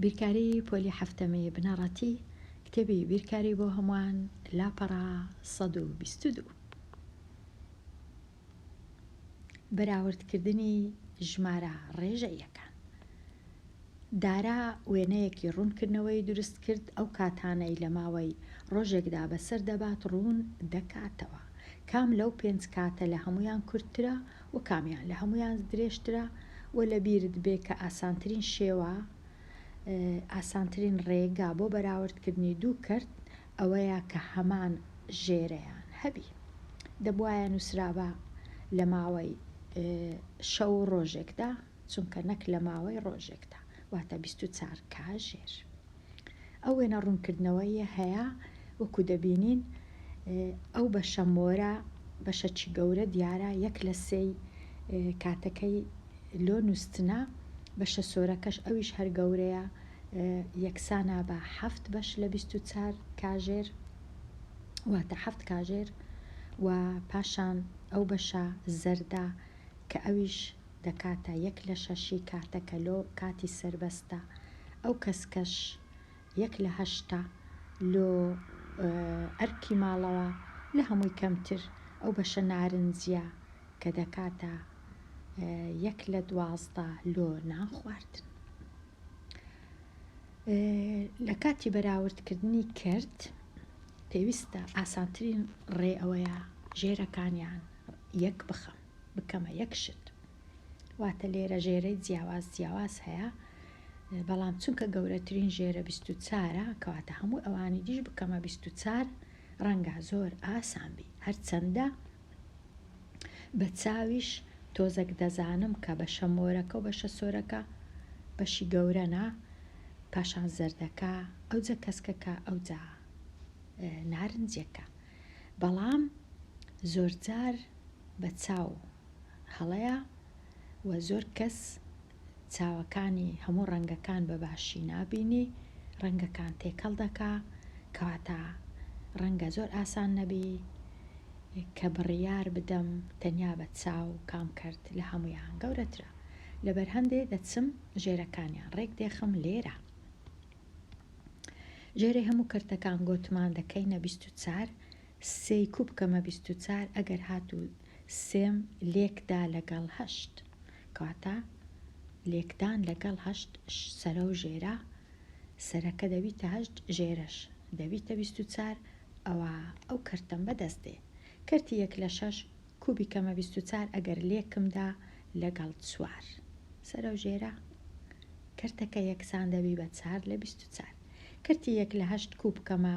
بیرکاری پۆلی حەفتەمی بنەڕەتی، کتێبی بیرکاری بۆ هەمووان، لاپەڕە 122. بەراوردکردنی ژمارە ڕێژەییەکان. دارا وێنەیەکی ڕوونکردنەوەی دروست کرد، ئەو کاتانەی لە ماوەی ڕۆژێکدا بەسەر دەبات ڕوون دەکاتەوە. کام لەو پێنج کاتە لە هەموویان کورتترە و کامیان لە هەموویان درێژترە و لە بیرت بێ کە ئاسانترین شێوە ئاسانترین ڕێگا بۆ بەراوردکردنی دوو کەرت ئەوەیە کە هەمان ژێرەیان هەبی. دەبوایە نووسرابا لە ماوەی شەو و ڕۆژێکدا چونکە نەک لە ماوەی ڕۆژێکدا واتە 24 کاژێر. ئەو وێنە ڕوونکردنەوەیە هەیە وەکو دەبینین ئەو بەشە مۆرە بەشەکی گەورە دیارە یەک لە سێی کاتەکەی لۆ نووستنە بەشە سۆرەکەش ئەویش هەر گەورەیە یەکسانە بە حەفت بەش لە 24 کاژێر واتە حەفت کاژێر و پاشان ئەو بەشە زەردە کە ئەویش دەکاتە یەک لە شەشی کاتەکە لۆ کاتی سەربەستە ئەو کەسکەش یەک لە هەشتە لۆ ئەرکی ماڵەوە لە هەمووی کەمتر ئەو بەشە نارنجیە کە دەکاتە یەک لە 12 لۆ نان خواردن. لە کاتی بەراوردکردنی کەرت پێویستە ئاسانترین ڕێ ئەوەیە ژێرەکانیان یەک بخەم بکەمە یەک شت واتە لێرە ژێرەی جیاواز جیاواز هەیە بەڵام چونکە گەورەترین ژێرە 24ە کەواتە هەموو ئەوانی دیش بکەمە 24 ڕەنگە زۆر ئاسان بی هەرچەندە بە چاویش تۆزەک دەزانم کە بەشە مۆرەکە و بەشە سۆرەکە بەشی گەورەنە پاشان زەردەکە ئەوجە کەسکەکە ئەوجا نارنجەکە بەڵام زۆرجار بە چاو هەڵەیە و زۆر کەس چاوەکانی هەموو ڕەنگەکان بە باشی نابینی ڕەنگەکان تێکەڵ دەکا کەواتە ڕەنگە زۆر ئاسان نەبی کە بڕیار بدەم تەنیا بە چاو کام کەرت لە هەموویان گەورەترە لەبەر هەندێ دەچم ژێرەکانیان ڕێک دێخم لێرە ژێرەی هەموو کەرتەکان گۆتمان دەکەینە 24 سێی کو بکەمە 24 ئەگەر هاتوو سێم لێکدا لەگەڵ هەشت کەواتە لێکدان لەگەڵ هەشت سەرە و ژێرە سەرەکە دەبیتە هەشت ژێرەش دەبیتە 24 ئەوا ئەو کەرتەم بەدەست دێ کەرتی یەک لە شەش کو بیکەمە 24 ئەگەر لێکمدا لەگەڵ چوار سەرە و ژێرە کەرتەکە یەکسان دەبی بە چار لە 24 کەرتی یەک لە هەشت کو بکەمە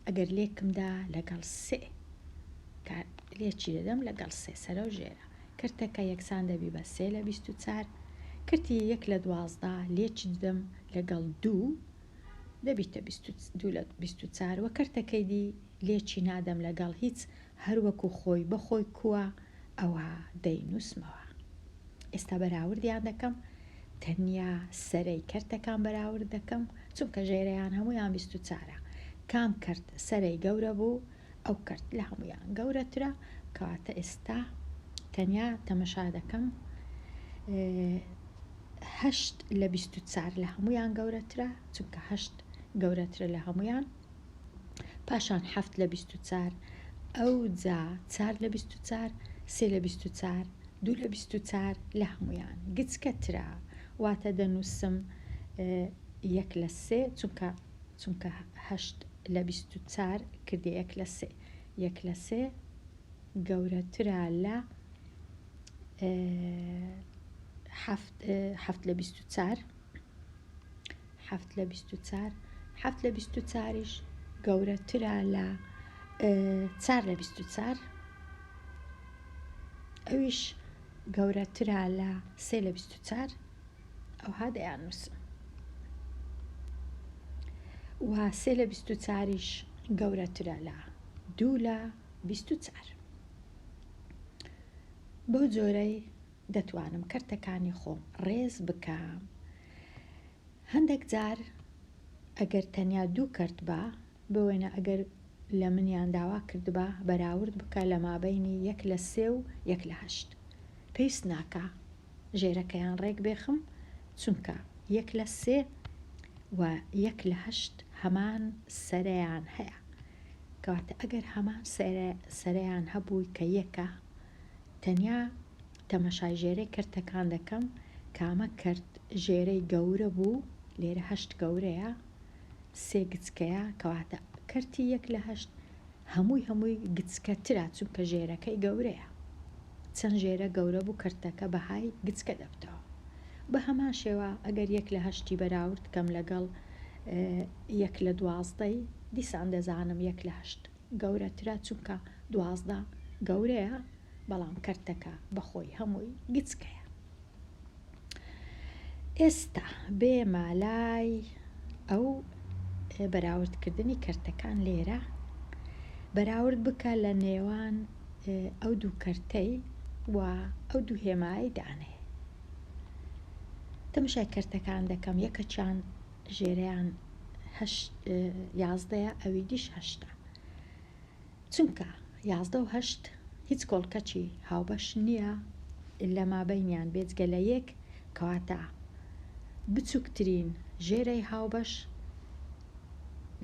ئەگەر لێکمدا لەگەڵ سێ لێکی دەدەم لەگەڵ سێ سەرە و ژێرە کەرتەکە یەکسان دەبی بە سێ لە 24 کەرتی یەک لە 12 لێکی دەدەم لەگەڵ دوو دەبیتە دوو لە 24 وە کەرتەکەی دی لێکی نادەم لەگەڵ هیچ هەر وەکو خۆی بە خۆی کووە ئەوە دەینووسمەوە. ئێستا بەراوردیان دەکەم تەنیا سەرەی کەرتەکان بەراورد دەکەم چونکە ژێرەیان هەموویان 24ە کام کەرت سەرەی گەورە بوو ئەو کەرت لە هەموویان گەورەترە کەواتە ئێستا تەنیا تەمەشا دەکەم هەشت لە 24 لە هەموویان گەورەترە چونکە هەشت گەورەترە لە هەموویان پاشان حەفت لە 24 ئەوجا چار لە 24 سێ لە 24 دوو لە 24 لە هەموویان گچکەترە واتە دەنووسم یەک لە سێ چونکە چونکە هەشت لە 24 کردە یەک لە سێ یەک لە سێ گەورەترە لە حەفت لە 24 حەفت لە 24 حەفت لە 24یش گەورەترە لە چار لە 24 ئەویش گەورەترە لە سێ لە 24 ئەوها دەیاننووسم و سێ لە 24یش گەورەترە لە دوو لە 24 بەو جۆرەی دەتوانم کەرتەکانی خۆم ڕێز بکەم هەندێک جار ئەگەر تەنیا دوو کەرت با بۆ وێنە ئەگەر لە منیان داوا کردبا بەراورد بکە لە مابەینی یەک لە سێ و یەک لە هەشت پێویست ناکا ژێرەکەیان ڕێک بێخم چونکە. یەک لە سێ و یەک لە هەشت هەمان سەرەیان هەیە. کەواتە ئەگەر هەمان سەرەیان هەبووی کە یەکە، تەنیا تەمەشای ژێرەی کەرتەکان دەکەم، کامە کەرت ژێرەی گەورە بوو، لێرە هەشت گەورەیە، سێ گچکەیە، کەواتە کەرتی یەک لە هەشت هەمووی هەمووی گچکەترە چونکە ژێرەکەی گەورەیە. چەند ژێرە گەورە بوو کەرتەکە بەهای گچکە دەبتەوە. بە هەمان شێوە ئەگەر یەک لە هەشتی بەراورد کەم لەگەڵ یەک لە دوازدەی دیسان دەزانم یەک لە هەشت گەورەترە چونکە 12 گەورەیە بەڵام کەرتەکە بەخۆی هەمووی گچکەیە. ئێستا بێمە لای ئەو بەراوردکردنی کەرتەکان لێرە بەراورد بکە لە نێوان ئەو دوو کەرتەی و ئەو دوو هێمای دانێ تەمەشای کەرتەکان دەکەم یەکەچیان ژێرەیان یازدەیە ئەوی دیش هەشتا چونکە 11 و هەشت هیچ کۆڵکەچی هاوبەش نییە لە مابەینیان بێجگە لە یەک کەواتە بچووکترین ژێرەی هاوبەش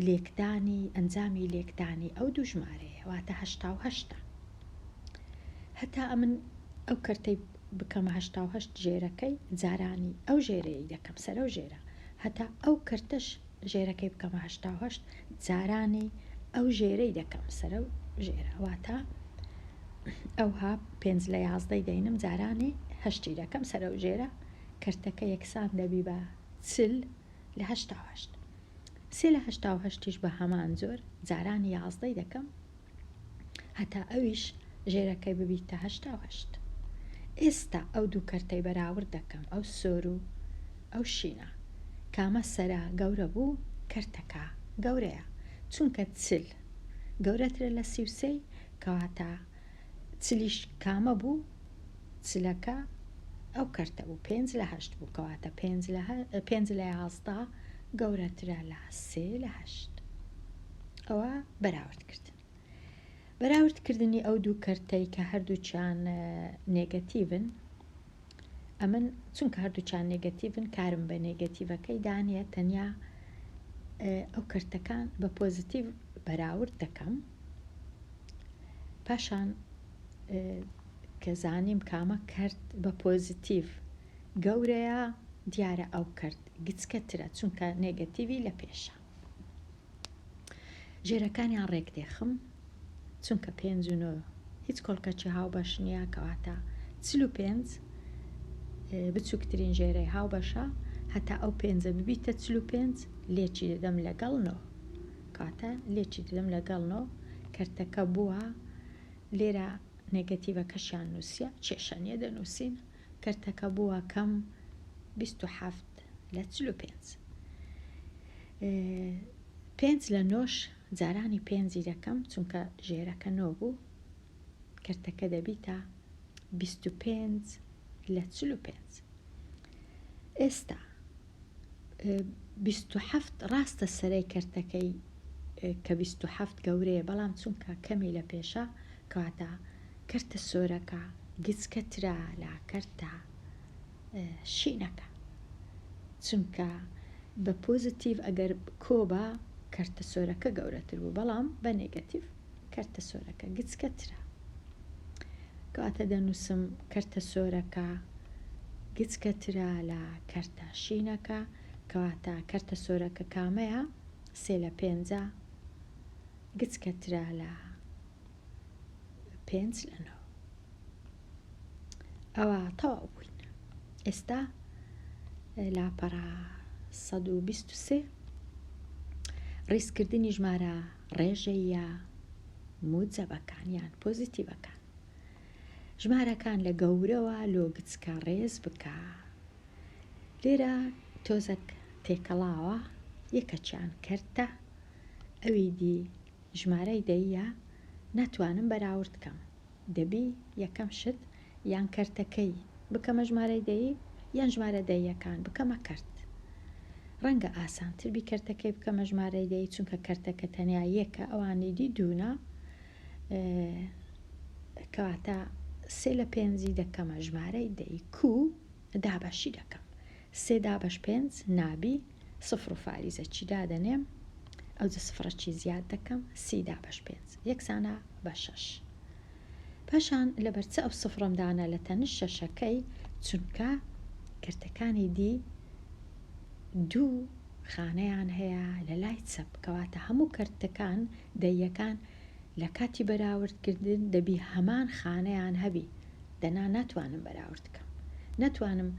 لێکدانی ئەنجامی لێکدانی ئەو دوو ژمارەیە واتە 88ە. هەتا ئەمن ئەو کەرتەی بکەمە 88 ژێرەکەی جارانی ئەو ژێرەیەی دەکەم سەرەو ژێرە هەتا ئەو کەرتەش ژێرەکەی بکەمە 88 جارانی ئەو ژێرەی دەکەم سەرەو ژێرە واتە ئەوها پێنج لە یازدەی دەینم جارانی هەشتی دەکەم سەرەو ژێرە کەرتەکە یەکسان دەبی بە 40 لە 88 سێ لە 88یش بە هەمان جۆر جارانی یازدەی دەکەم هەتا ئەویش ژێرەکەی ببیتە 88. ئێستا ئەو دوو کەرتەی بەراورد دەکەم ئەو سۆر و ئەو شینە کامە سەرە گەورە بوو کەرتەکە گەورەیە چونکە 40 گەورەترە لە 33 کەواتە چلیش کامە بوو چلەکە ئەو کەرتە بوو پێنج لە هەشت بوو کەواتە پێنج لە 11 گەورەترە لە سێ لە هەشت. ئەوە بەراورد کردن. بەراورد کردنی ئەو دوو کەرتەی کە هەردووکیان نێگەتیڤن ئەمن چونکە هەردووکیان نێگەتیڤن کارم بە نێگەتیڤەکەی دانیە تەنیا ئەو کەرتەکان بە پۆزیتیڤ بەراورد دەکەم پاشان کە زانیم کامە کەرت بە پۆزیتیڤ گەورەیە دیارە ئەو کەرت گچکەترە چونکە نێگەتیڤی لە پێشە ژێرەکانیان ڕێک دێخم چونکە پێنج و نۆ هیچ کۆڵکەکی هاوبەش نییە کەواتە 45 بچووکترین ژێرەی هاوبەشە هەتا ئەو پێنجە ببیتە 45 لێکی دەدەم لەگەڵ نۆ کاتە لێکی دەدەم لەگەڵ نۆ کەرتەکە بووە لێرە نێگەتیڤەکەشیان نووسە کێشە نییە دەنووسین کەرتەکە بووە کەم 27 لە 45 پێنج لە نۆش جارانی پێنجی دەکەم چونکە ژێرەکە نۆ بوو کەرتەکە دەبیتە 25 لە 45 ئێستا 27 ڕاستە سەرەی کەرتەکەی کە 27 گەورەیە بەڵام چونکە کەمی لە پێشە کەواتە کەرتە سۆرەکە گچکەترە لە کەرتە شینەکە چونکە بە پۆزیتیڤ ئەگەر کۆ بە کەرتە سۆرەکە گەورەتر بوو بەڵام بە نێگەتیڤ کەرتە سۆرەکە گچکەترە کەواتە دەنووسم کەرتە سۆرەکە گچکەترە لە کەرتە شینەکە کەواتە کەرتە سۆرەکە کامەیە سێ لە پێنجە گچکەترە لە پێنج لە نۆ ئەوە تەواو بووین ئێستا لاپەڕە 123 ڕیزکردنی ژمارە ڕێژەیە موجەبەکان یان پۆزیتیڤەکان ژمارەکان لە گەورەوە لۆ گچکە ڕێز بکە لێرە تۆزەک تێکەڵاوە یەکەچیان کەرتە ئەوی دی ژمارەی دەییە ناتوانم بەراورد کەم دەبی یەکەم شت یان کەرتەکەی بکەمە ژمارەی دەیی یان ژمارە دەییەکان بکەمە کەرت. ڕەنگە ئاسانتر بی کەرتەکەی بکەمە ژمارەی دەیی چونکە کەرتەکە تەنیا یەکە ئەوانی دی دوونە کەواتە سێ لە پێنجی دەکەمە ژمارەی دەیی کوو دابەشی دەکەم. سێ دابەش پێنج نابی سفر و فاریزە چی دادەنێم ئەوجە سفرە چی زیاد دەکەم سی دابەش پێنج یەکسانە بە شەش. پاشان لەبەر چ ئەو سفرەم دانا لە تەنشت شەشەکەی چونکە کەرتەکانی دی دوو خانەیان هەیە لە لای چەپ کەواتە هەموو کەرتەکان دەیەکان لە کاتی بەراورد کردن دەبی هەمان خانەیان هەبی دەنا ناتوانم بەراورد کەم ناتوانم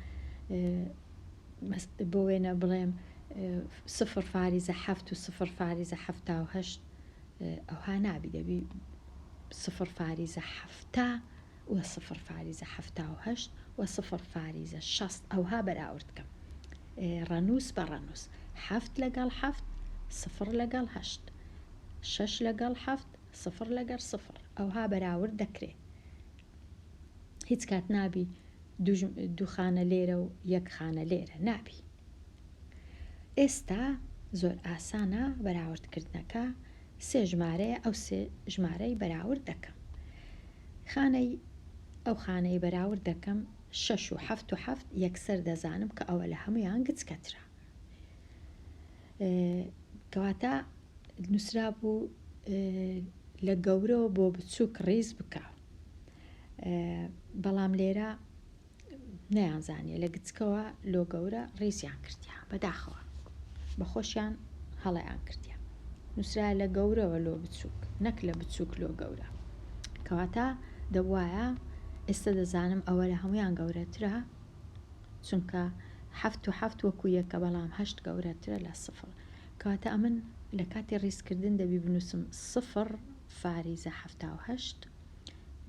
بۆ وێنە بڵێم سفر فاریزە حەفت و سفر فاریزە 78 ئەوها نابی دەبی سفر فاریزە حەفتا و سفر فاریزە 78 و سفر فاریزە شەست ئەوها بەراورد کەم ڕەنووس بە ڕەنووس حەفت لەگەڵ حەفت سفر لەگەڵ هەشت شەش لەگەڵ حەفت سفر لەگەر سفر ئەوها بەراورد دەکرێ هیچ کات نابی دوو خانە لێرە و یەک خانە لێرە نابی ئێستا زۆر ئاسانە بەراورد کردنەکە سێ ژمارەیە ئەو سێ ژمارەی بەراورد دەکەم خانەی ئەو خانەی بەراورد دەکەم شەش و حەفت و حەفت یەکسەر دەزانم کە ئەوە لە هەمویان گچکەترە کەواتە نووسرابوو لە گەورەوە بۆ بچووک ڕیز بکە بەڵام لێرە نەیانزانیە لە گچکەوە لۆ گەورە ڕیزیان کردیا بەداخەوە بە خۆشیان هەڵەیان کردیا نووسرا لە گەورەوە لۆ بچووک نەک لە بچووک لۆ گەورە کەواتە دەبوایە ئێستا دەزانم ئەوە لە هەمویان گەورەترە چونکە حەفت و حەفت وەکو یەکە بەڵام هەشت گەورەترە لە سفر کەواتە ئەمن لە کاتی ڕیزکردن دەبی بنووسم سفر فاریزە 78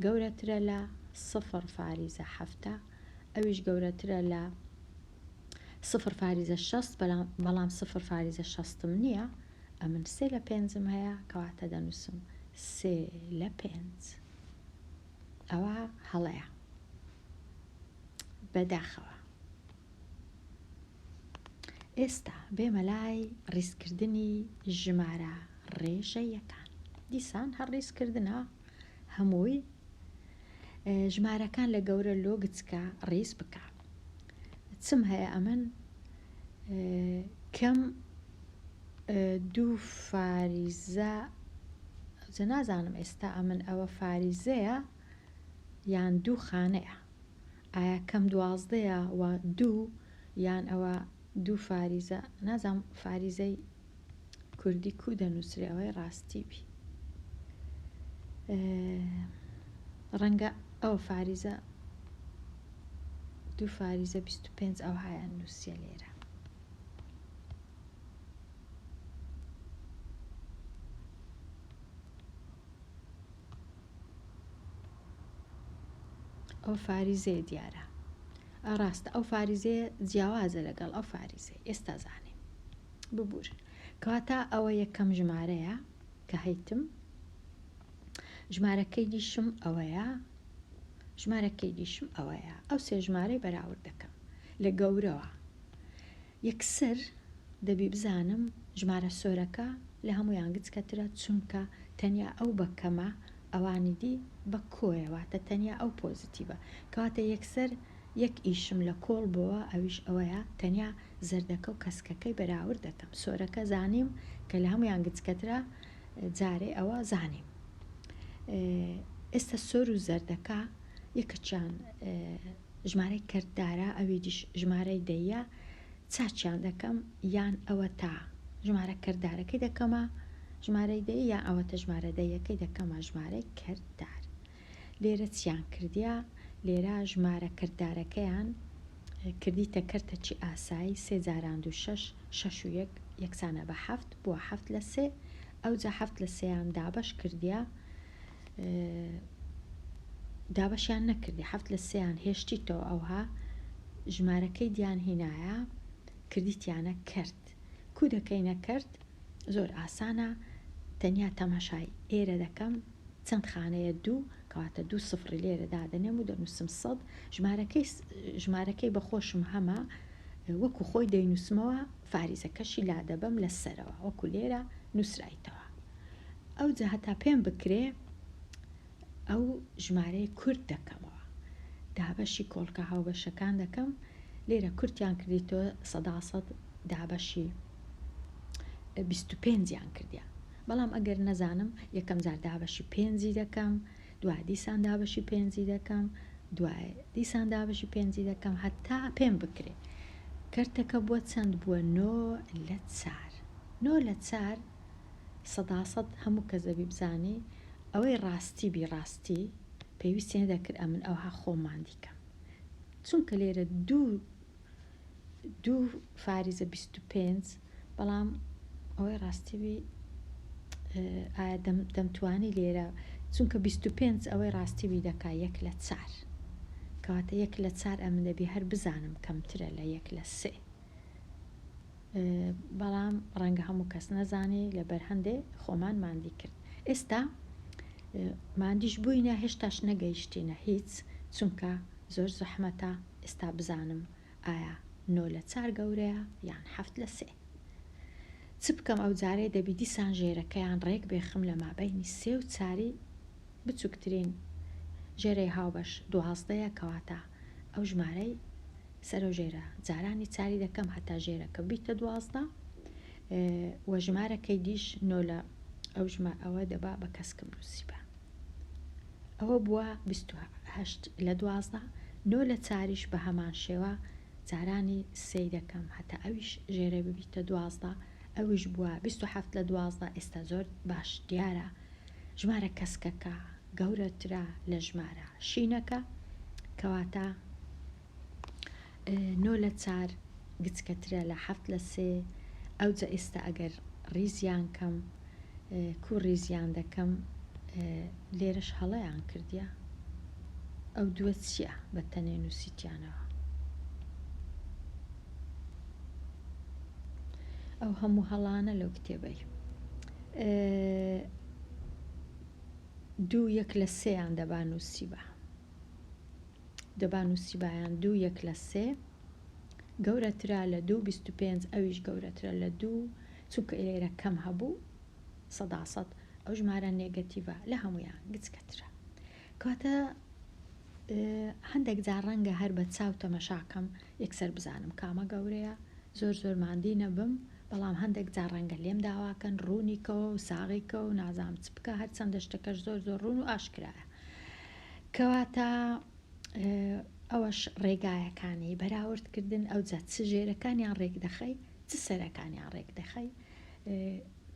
گەورەترە لە سفر فاریزە 70 ئەویش گەورەترە لە سفر فاریزە 60 بەڵام سفر فاریزە شەستم نییە ئەمن سێ لە پێنجم هەیە کەواتە دەنووسم سێ لە پێنج ئەوە هەڵەیە بەداخەوە. ئێستا بێمە لای ڕیزکردنی ژمارە ڕێژەییەکان. دیسان هەر ڕیزکردنە هەمووی ژمارەکان لە گەورە لۆ گچکە ڕیز بکە. چم هەیە ئەمن کەم دوو فاریزە جە نازانم ئێستا ئەمن ئەوە فاریزەیە یان دوو خانەیە. ئایا کەم دوازدەیە و دوو یان ئەوە دوو فاریزە نازانم فاریزەی کوردی کو دەنووسرێ ئەوەی ڕاستی بی ڕەنگە ئەوە فاریزە دوو فاریزە 25 ئەوهایان نووسیە لێرە. ئەو فاریزەیە دیارە ڕاستە ئەو فاریزەیە جیاوازە لەگەڵ ئەو فاریزەی ئێستا زانیم ببورن کەواتە ئەوە یەکەم ژمارەیە کە هەیتم ژمارەکەی دیشم ئەوەیە ژمارەکەی دیشم ئەوەیە ئەو سێ ژمارەی بەراورد دەکەم لە گەورەوە یەکسەر دەبی بزانم ژمارە سۆرەکە لە هەموویان گچکەترە چونکە تەنیا ئەو بە کەمە ئەوانی دی بە کۆیە واتە تەنیا ئەو پۆزتیڤە کەواتە یەکسەر یەک ئیشم لە کۆڵ بۆوە ئەویش ئەوەیە تەنیا زەردەکە و کەسکەکەی بەراورد دەکەم سۆرەکە زانیم کە لە هەموویان گچکەترە جارێ ئەوە زانیم ئێستا سۆر و زەردەکە یەکەکیان ژمارەی کەرتدارە ئەوی دیش ژمارەی دەیە چاکیان دەکەم یان ئەوەتا ژمارە کەرتدارەکەی دەکەمە ژمارەی دەی یان ئەوەتە ژمارە دەیەکەی دەکەمە ژمارەی کەرتدار لێرە چیان کردیا لێرە ژمارە کەرتدارەکەیان کردیتە کەرتەکی ئاسایی سێ جاران دوو شەش شەش و یەک یەکسانە بە حەفت بووە حەفت لە سێ ئەوجا حەفت لە سێیان دابەش کردیا دابەشیان نەکردی حەفت لە سێیان هێشتیتەوە ئەوها ژمارەکەی دیان هینایە کردیتیانە کەرت کو دەکەینە کەرت زۆر ئاسانە تەنیا تەماشای ئێرە دەکەم چەند خانەیە دوو کەواتە دوو سفری لێرە دادەنێم و دەنووسم سەد ژمارەکەی ژمارەکەی بە خۆشم هەمە وەکو خۆی دەینووسمەوە فاریزەکەشی لادەبەم لە سەرەوە وەکو لێرە نووسرایتەوە ئەوجا هەتا پێم بکرێ ئەو ژمارەیە کورت دەکەمەوە دابەشی کۆڵکە هاوبەشەکان دەکەم. لێرە کورتیان کردیتەوە 100% دابەشی 25 یان کردیە بەڵام ئەگەر نەزانم یەکەم جار دابەشی پێنجی دەکەم دوای دیسان دابەشی پێنجی دەکەم دوای دیسان دابەشی پێنجی دەکەم هەتا پێم بکرێ کەرتەکە بووە چەند بووە نۆ لە چار نۆ لە چار سەداسەد هەموو کەس دەبی بزانی ئەوەی ڕاستی بی ڕاستی پێویستی نەدەکرد ئەمن ئەوها خۆم ماندی کەم چونکە لێرە دوو دوو فاریزە 25 بەڵام ئەوەی ڕاستی بی ئایا دەمتوانی لێرە چونکە 25 ئەوەی ڕاستی بی دەکا یەک لە چار کەواتە یەک لە چار ئەمن دەبی هەر بزانم کەمترە لە یەک لە سێ بەڵام ڕەنگە هەموو کەس نەزانی لەبەر هەندێ خۆمان ماندی کرد ئێستا ماندیش بووینە هێشتاش نەگەیشتینە هیچ چونکە زۆر زەحمەتە ئێستا بزانم ئایا نۆ لە چار گەورەیە یان حەفت لە سێ چ بکەم ئەو جارەی دەبی دیسان ژێرەکەیان ڕێک بێخم لە مابەینی سێ و چاری بچوکترین ژێرەی هاوبەش دوازدەیە کەواتە ئەو ژمارەی سەرەو ژێرە جارانی چاری دەکەم هەتا ژێرەکە بیتە 12 و ژمارەکەی دیش نۆ لە ئەو ژمە ئەوە دەبا بە کەسکم نووسیبا ئەوە بووە 28 لە 12 نۆ لە چاریش بە هەمان شێوە جارانی سێی دەکەم هەتا ئەویش ژێرەی ببیتە 12 ئەویش بووە 27 لە 12 ئێستا زۆر باش دیارە ژمارە کەسکەکە گەورەترە لە ژمارە شینەکە کەواتە نۆ لە چار گچکەترە لە حەفت لە سێ ئەوجە ئێستا ئەگەر ڕیزیان کەم کو ڕیزیان دەکەم لێرەش هەڵەیان کردیە ئەو دووە چییە بە تەنێ نووسیتیانەوە ئەو هەموو هەڵانە لەو کتێبەی دوو یەک لە سێیان دەبا نووسیبا دەبا نووسیبایان دوو یەک لە سێ گەورەترە لە دوو 25 ئەویش گەورەترە لە دوو چونکە لێرە کەم هەبوو سەدا سەد ئەو ژمارە نێگەتیڤە لە هەمویان گچکەترە کەواتە هەندێک جار ڕەنگە هەر بە چاو تەمەشاکەم یەکسەر بزانم کامە گەورەیە زۆر زۆر ماندی نەبم بەڵام هەندێک جار ڕەنگە لێم داواکەن ڕوونی کەوە و ساغی کەوە و نازانم چ بکە هەرچەندە شتەکەش زۆر زۆر ڕوون و ئاشکرایە کەواتە ئەوەش ڕێگایەکانی بەراوردکردن ئەوجا چ ژێرەکانیان ڕێک دەخەی چ سەرەکانیان ڕێک دەخەی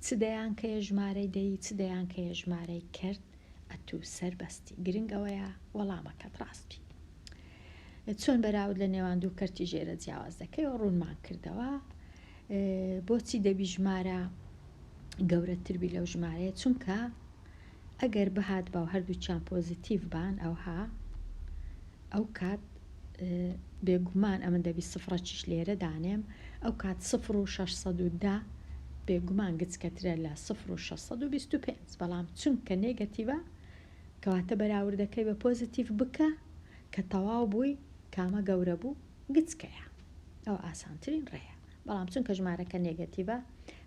چ دەیانکەیە ژمارەی دەی چ دەیانکەیە ژمارەی کەرت ئەتوو سەربەستی گرنگ ئەوەیە وەڵامەکەت ڕاست بی چۆن بەراورد لە نێوان دوو کەرتی ژێرە جیاواز دەکەی و ڕوونمان کردەوە بۆچی دەبی ژمارە گەورەتر بی لەو ژمارەیە چونکە ئەگەر بهات با و هەردووچیان پۆزیتیڤ بان ئەوها ئەو کات بێگومان ئەمن دەبی سفرەکیش لێرە دانێم ئەو کات سفر و 610 بێگومان گچکەترە لە سفر و 625 بەڵام چونکە نێگەتیڤە کەواتە بەراوردەکەی بە پۆزیتیڤ بکە کە تەواو بووی کامە گەورە بوو گچکەیە ئەوە ئاسانترین ڕێیە بەڵام چونکە ژمارەکە نێگەتیڤە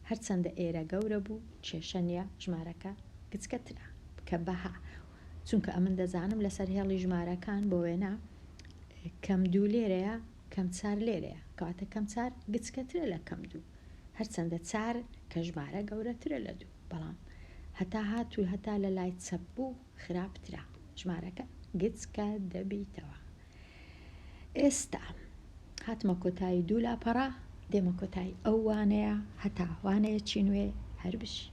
هەرچەندە ئێرە گەورە بوو کێشە نییە ژمارەکە گچکەترە کە بەها چونکە ئەمن دەزانم لەسەر هێڵی ژمارەکان بۆ وێنە کەم دوو لێرەیە کەم چار لێرەیە کەواتە کەم چار گچکەترە لە کەم دوو هەرچەندە چار کە ژمارە گەورەترە لە دوو بەڵام هەتا هاتوو هەتا لە لای چەپ بوو خراپترە ژمارەکە گچکە دەبیتەوە ئێستا هاتمە کۆتایی دوو لاپەڕە دێمە کۆتایی ئەو وانەیە هەتا وانەیەکی نوێ هەر بژی.